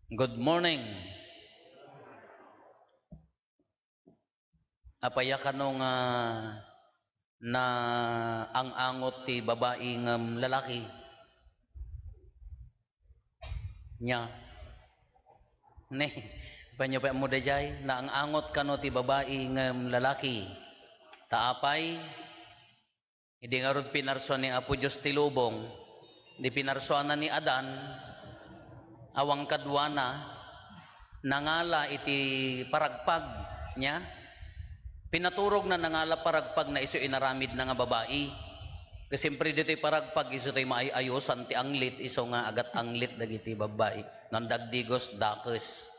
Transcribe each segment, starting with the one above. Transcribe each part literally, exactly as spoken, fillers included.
Good morning. Apay a kano nga naang-angot ti babai ngem lalaki? Nia. Ne, panyo pa mo dayjay, naang-angot kano ti babai ngem lalaki? Ta apay? Idi ngarud pinarsua ni Apo Dios ti lubong, di pinarsuana ni Adan, awan kaduana, nangala iti paragpag niya. Pinaturogna nangala paragpag na isu inaramidna nga babai. Ket siempre ditoy paragpag, isu toy maay-ayosan ti anglit, isu nga agat-anglit dagiti babai. No adda agdigos, dakes.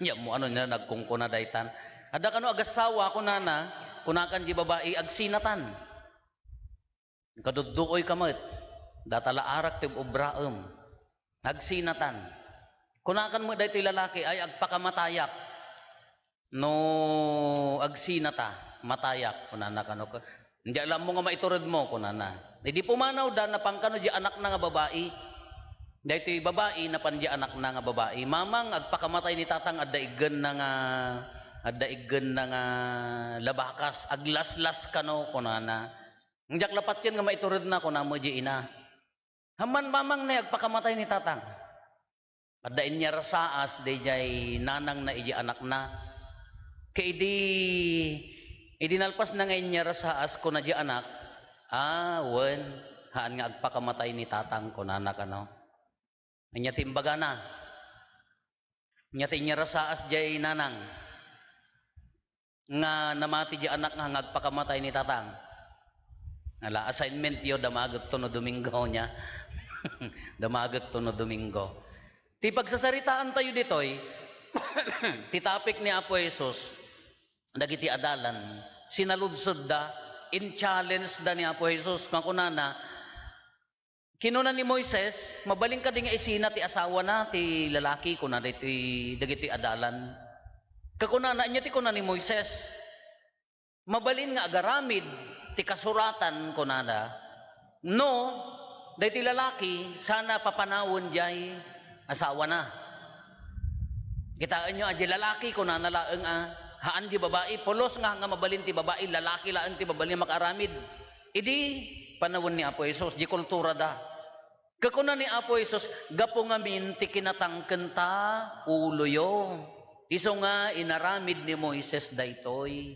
Nia mo, ano nia nagkunkuna daytan? Adda kano agassawa, kunana, kunakan di babai, agsinatan. Kadudduoyka met, data la arak ti ob-obraem. Agsinatan. Kunakan met daytoy lalaki, ay, agpakamatayak. No agsinata, matayak, kunana kano. Diak la ammo nga maituredmo, kunana. Idi pumanawda, napan kano di anakna nga babai. Daytoy babai, napan di anakna nga babai. Mamang, agpakamatay ni tatang, adda iggenna nga, adda iggenna nga labakas, aglaslas kano, kunana. Diak la patien nga maituredna, kuna met di ina. Amman mamang ne, agpakamatay ni tatang. Adda inyarasaas dayjay nanangna iti anakna. Ket idi, idi nalpasna nga inyarasaas, kuna di anak, "Ah, wen, haan nga agpakamatay ni tatang," kunana kano. Ania ti imbagana? Ania ti inyarasaas jay nanang nga namati di anak nga agpakamatay ni tatang? Ala, assignment yo, damagekto no Domingo, nia. Damagekto no Domingo. Ti pagsasaritaan tayo ditoy, ti topic ni Apo Jesus, dagiti adalan, sinaludsodda, in-challenge da ni Apo Jesus, nga kunana, kinuna ni Moises, "Mabalin kadi nga isina ti asawana ti lalaki?" kuna ditoy, dagitoy adalan. Kakunana, ania ti kuna ni Moises? "Mabalin nga agaramid ti kasuratan," kunada. "No, daytoy lalaki, sana papanawen jay asawana." Kitaenyo, a, di lalaki, kunana laeng a, haan di babai, pulos nga, nga mabalin ti babai, lalaki laeng ti mabalin makaaramid. Idi panawen ni Apo Jesus, di kulturada. Kakuna ni Apo Jesus, "Gapu ngamin ti kinatangkenta uloyo." Isu nga inaramid ni Moises daytoy.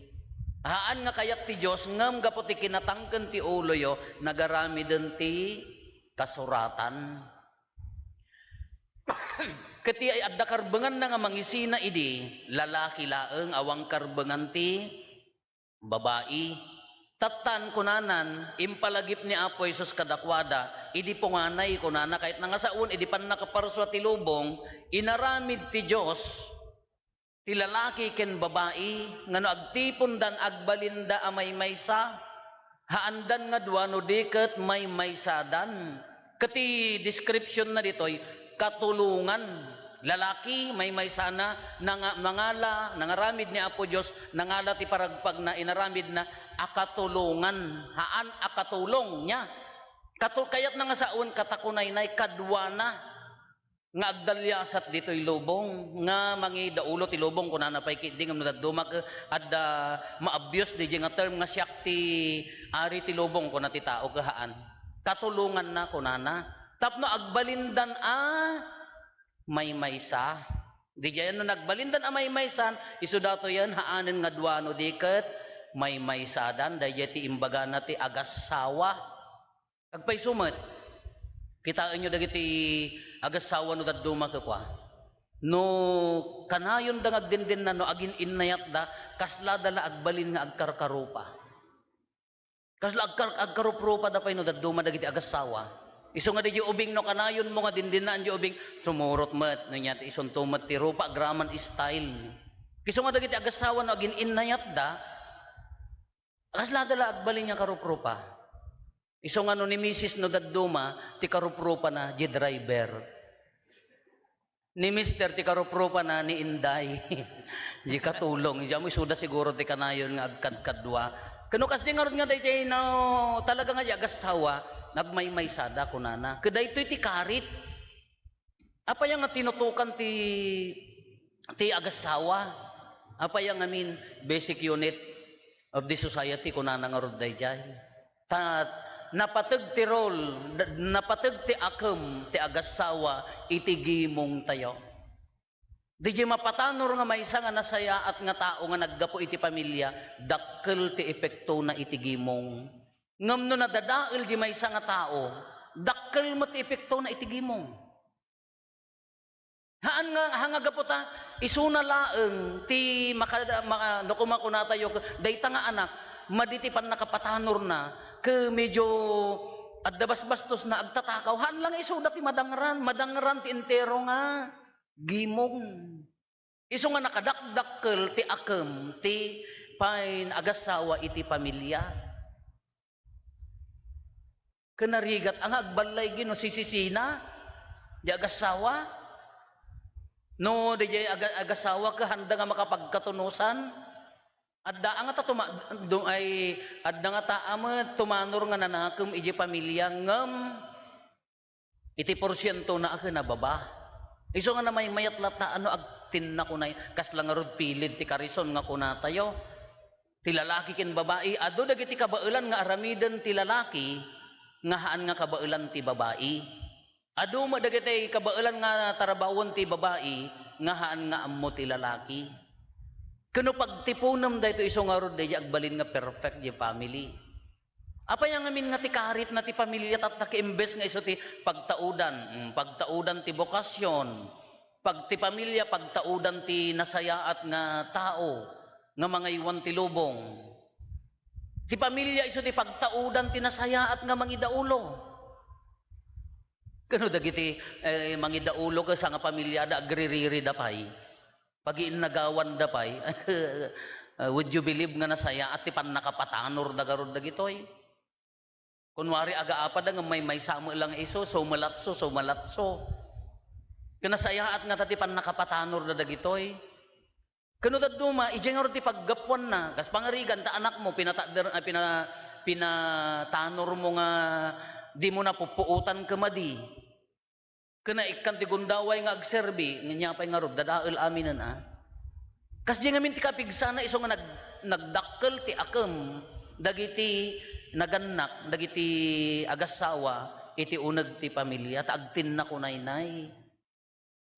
Haan nga kayat ti Dios, ngem gapu ti kinatangken ti uloyo, nagaramiden ti kasuratan. Ket ti ay adda karbenganna nga mangisina idi, lalaki laeng, awan karbengan ti babai. Tattan, kunanan, impalagip ni Apo Jesus kadakuada, idi punganay, kunana, kayatna nga sawen, idi pannakaparsua ti lubong, inaramid ti Dios ti lalaki ken babai, nga no agtipondan, agbalinda a maymaysa, haandan nga dua no di ket maymaysadan. Ket ti description na ditoy, katulongan. Lalaki, maymaysana, nanga-, mangala, nangaramid ni Apo Dios, nangala ti paragpagna, inaramidna, a katulongan. Haan a katulong nia. Katu-, kayatna nga sawen, katakunaynay, kaduana nga agdaliasat ditoy lubong, nga mangidaulo ti lubong, kunana pay ketdi, ngem no dadduma ket adda ma-abuse daydiay nga term nga siak ti ari ti lubong, kuna ti tao, ket haan. Katulonganna, kunana. Tapno agbalindan a maymaysa. Daydiay no nagbalindan a maymaysan, isu datoyen haanen nga dua no di ket maymaysadan, daydiay ti imbagana ti agassawa. Agpayso met, kitaenyo dagiti agassawa no dadduma ket kua. No kanayonda nga agdindinna, no agin-innayatda, kaslada la agbalin nga agkarkarupa. Kasla agkar-, agkaruprupada pay no dadduma dagiti agassawa. Isu nga diay ubing, no kanayonmo nga dindinnaan diay ubing, sumurot met, no nia ti isunto met ti rupa, agraman style. Isu nga dagiti agassawa no agin-innayatda, kaslada la agbalin nga karuprupa. Isu nga no ni misis no dadduma, ti karuprupana, diay driver. Ni mister ti karuprupana ni inday. Di katulong. Di mo isuda siguro ti kanayon nga agkadkadua. Kano kasdi ngarud nga daydiay no talaga nga di agassawa, nagmaymaysada kunana. Ket daytoy ti karit. Apay nga tinutukan ti, ti agassawa? Apay ngamin basic unit of the society, kunana ngarud daydiay? Ta napateg ti role, da-, napateg ti akem ti agassawa iti gimongtayo. Diay mapatanor nga maysa nga nasayaat nga tao nga naggapu iti pamilia, dakkel ti epektona iti gimong. Ngem no nadadael diay maysa nga tao, dakkel met ti epektona iti gimong. Haan nga, haan nga gapu ta, isuna laeng ti maka-, maka-, no koma kunatayo, dayta nga anak, madi ti pannakapatanorna, ket medyo adda basbastosna, agtatakaw. Haan lang isuda ti madangran, madangran ti entero nga gimong. Isu nga nakadakdakkel ti akem ti pay-, agassawa iti pamilia. Ket narigat, anga agballay gino sisisina, di agassawa? No, di, di aga-, agassawa, ket handa nga makapagkatunosan? Adda nga ta tuma-, du-, ay, adda nga ta met tumanor nga nanakem iti pamilia, ngem iti porsientona a ken a baba. Isu nga namaymayat latta, ano, agtinna kunay, kasla ngarud pilid ti karison nga kunatayo. Ti lalaki ken babai, adu dagiti kabaelan nga aramiden ti lalaki nga haan nga kabaelan ti babai. Adu met dagiti kabaelan nga tarabaoen ti babai nga haan nga ammo ti lalaki. Ket no pagtiponem daytoy, isu ngarud daydi agbalin nga perfect di family. Apay ngamin nga ti karitna ti pamilia tatta ket imbes nga isu ti pagtaudan, mm, pagtaudan ti bokasyon, pag ti pamilia, pagtaudan ti nasayaat nga tao nga mangaywan ti lubong. Ti pamilia isu ti pagtaudan ti nasayaat nga mangidaulo. Kano dagiti, eh, mangidaulo ket sangapamiliada, agririda pay. Pagiinnagawanda pay. Uh, would you believe nga nasayaat ti pannakapatanorda garud dagitoy? Kunwari, agaapada ngem maymaysa met lang isu, sumelatso, sumelatso. Ket nasayaat ngata ti pannakapatanorda dagitoy. Ket no dadduma, idiay ngarud ti paggapuanna, kas pangarigan ta anakmo, pinata-, ah, pina-, pinatanor mo nga dimo napuppuotan ket madi. Ket naikkan ti gundaway nga agserbi, ania pay ngarud, dadael aminen a. Kasdiay ngamin ti kapigsana isu nga nag-, nagdakkel ti akem dagiti nagannak, dagiti agassawa iti uneg ti pamilia, ta agtinna kunaynay.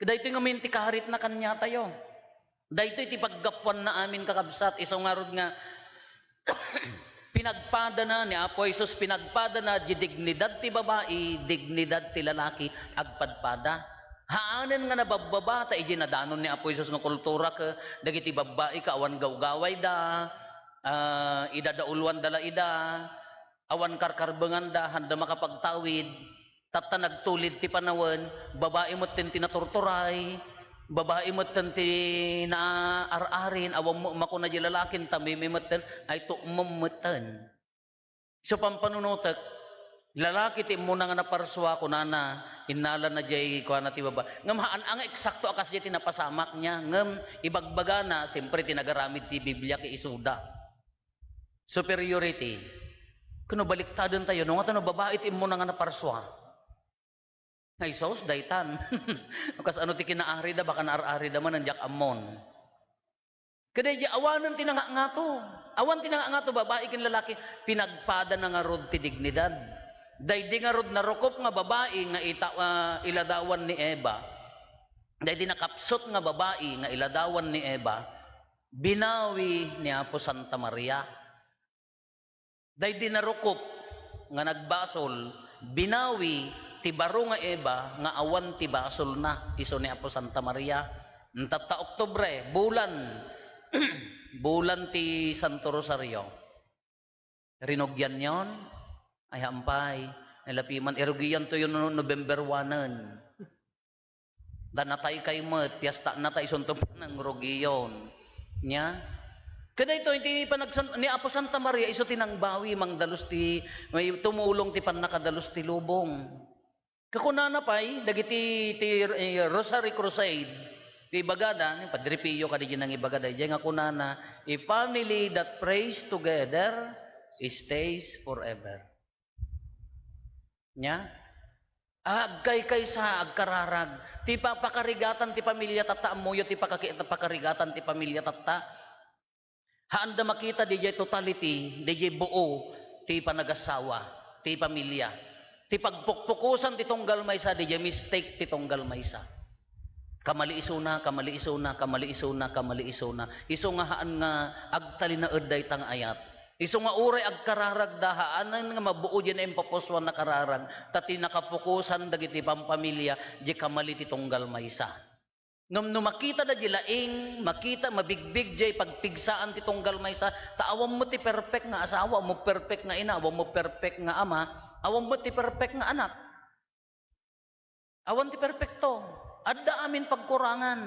Daytoy ngamin ti karitna kaniatayo. Daytoy ti paggapuanna amin, kakabsat, isu ngarud nga pinagpadana ni Apo Jesus, pinagpadana di dignidad ti babai, dignidad ti lalaki, agpadpada. Haanen nga nababbaba, ta idiay nadanon ni Apo Jesus nga kultura ket dagiti babbai ket awan gawgawayda, ah, idadauluanda la ida, awan karkarbenganda, handa makapagtawid. Tatta nagtulid ti panawen, babai metten ti naturturay, babai metten ti naar-arin, awan met makuna di lalakin, ta mimi metten, ay tukmem metten. So pampanunotek, lalaki ti immuna nga naparsua, kunana, innalana diay, kuana ti baba. Ngem haan nga eksakto a kasdiay ti napasamak niya, ngem ibagbagana, siyempre ti nagaramid ti Biblia ket isuda. Superiority. Kuno baliktaden tayo, no, nga ta no babai ti immuna nga naparsua. Nga isus, daytan. Kas ano ti kinaarida, baka naar-arida man, diak ammon. Kadaydi awanen ti nangangato. Awan ti nangangato, babai ken lalaki, pinagpadana ngarud ti dignidad. Daydi ngarud narukop nga babai nga ita-, ah, iladawan ni Eva. Daydi nakapsut nga babai nga iladawan ni Eva, binawi ni Apo Santa Maria. Daydi narukop nga nagbasol, binawi ti baro nga Eva nga awan ti basolna, isu ni Apo Santa Maria. Tatta Oktubre, bulan, bulan ti Santo Rosario. Rinugianyon? Ay, hampay. Ay, lapiman, irugianto 'yon no November one-en. Da natay kay met, piesta nata, isunto panangrugion. Nya? Kadaytoy ti panagsan-, ni Apo Santa Maria, isu ti nangbawi, mangdalus ti, may tumulong ti pannakadalus ti lubong. Kakunana pay, dagiti ti, eh, Rosary Crusade, ti ibagada, ni Padre Pio kadi di nangibagada, diay nga kunana, "A family that prays together stays forever." Nya? Agkaykaysa, agkararag, Ti pa-, pakarigatan ti pamilya tatta, ammoyo ti pakaki-, pakarigatan ti pamilya tatta. Haanda makita didiay totality, didiay buo ti panagassawa, ti pamilya. Ti pagpukpukosan ti tunggal maysa, didiay mistake ti tunggal maysa. Kamali isuna, kamali isuna, kamali isuna, kamali isuna. Isu nga haan nga agtalinaed dayta nga ayat. Isu nga uray agkararagda, haanen nga mabuo diay naimpapusuan a kararag, ta ti nakafokusan dagiti pampamilya, diay kamali ti tunggal maysa. Ngem no makitada diay laing, makita, mabigbig diay pagpigsaan ti tunggal maysa, ta awan met ti perfect nga asawa, awan met perfect nga ina, awan met perfect nga ama, awan met ti perfect nga anak. Awan ti perpekto. Adda amin pagkurangan.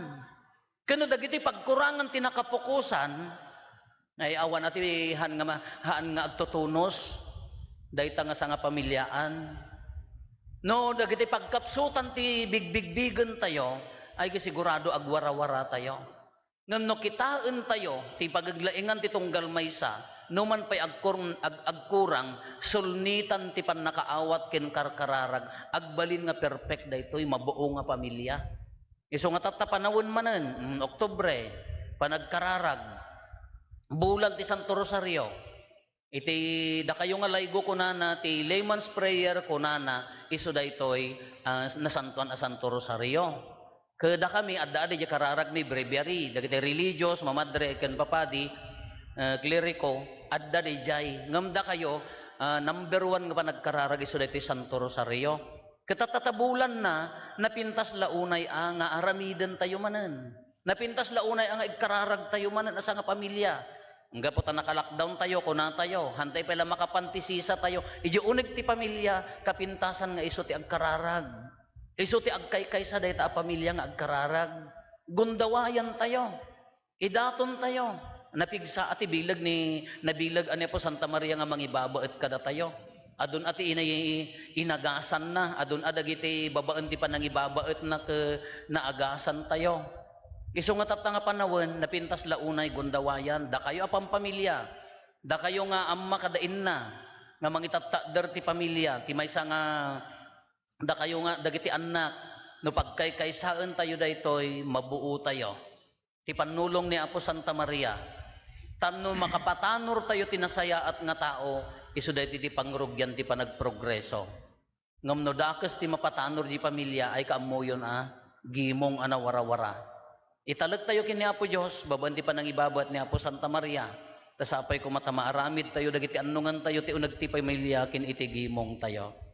Ken no dagiti pagkurangan ti nakafokusan, ay awan a ti haan nga ma-, haan nga agtutunos dayta nga sangapamiliaan. No dagiti pagkapsutan ti bigbigbigentayo, ay sigurado agwarawaratayo. Ngem no kitaentayo ti pagaglaingan ti tunggal maysa, numan pay agkur-, ag-, agkurang, sulnitan ti pannakaawat ken karkararag, agbalin nga perfect daytoy, mabuo nga pamilya. Isu nga tatta panawen manen, mm, Oktubre, panagkararag, bulan ti Santo Rosario. Iti dakayo nga laygo kunana, ti Layman's Prayer kunana, isu daytoy, ah, nasantuan a Santo Rosario. Kadakami, adda adi diay kararagmi, breviary, dagiti religious, mamadre, ken papadi, eh, kleriko, adda diay. Ngem dakayo, ah, number one nga panagkararag isu daytoy Santo Rosario. Ket tatta ta bulanna, napintas la unay a nga aramidentayo manen. Napintas la unay a nga igkararagtayo manen a sangapamilya. Gapu ta naka-lockdown tayo, kunatayo, hantay pay la makapantisisa tayo. Idiay uneg ti pamilya, kapintasan nga isu ti agkararag. Isu ti agkaykaysa dayta a pamilya nga agkararag. Gundawayan tayo. Idaton tayo. Napigsa a ti bileg ni, nabileg a ni Apo Santa Maria nga mangibabaet kadatayo. Adun a ti inay-, inagasanna, adun a dagiti babaen ti panangibabaetna ket naagasantayo. Isu nga tatta nga panawen, napintas la unay gundawayan, dakayo a pampamilya, dakayo nga amma kada inna, nga mangitattakder ti pamilya, ti maysa nga dakayo nga dagiti annak, no pagkaykaysaentayo daytoy, mabuotayo. Ti pannulong ni Apo Santa Maria. Tapno makapatanortayo ti nasayaat nga tao, isu daytoy ti pangrugian ti panagprogreso. Ngem no dakes ti mapatanor diay pamilya, ay kaammoyon a gimong a nawarawara. Italektayo ken ni Apo Dios, babaen ti panangibabaet ni Apo Santa Maria. Ta sapay koma ta maaramidtayo dagiti annongentayo ti uneg ti pamilya ken iti gimongtayo.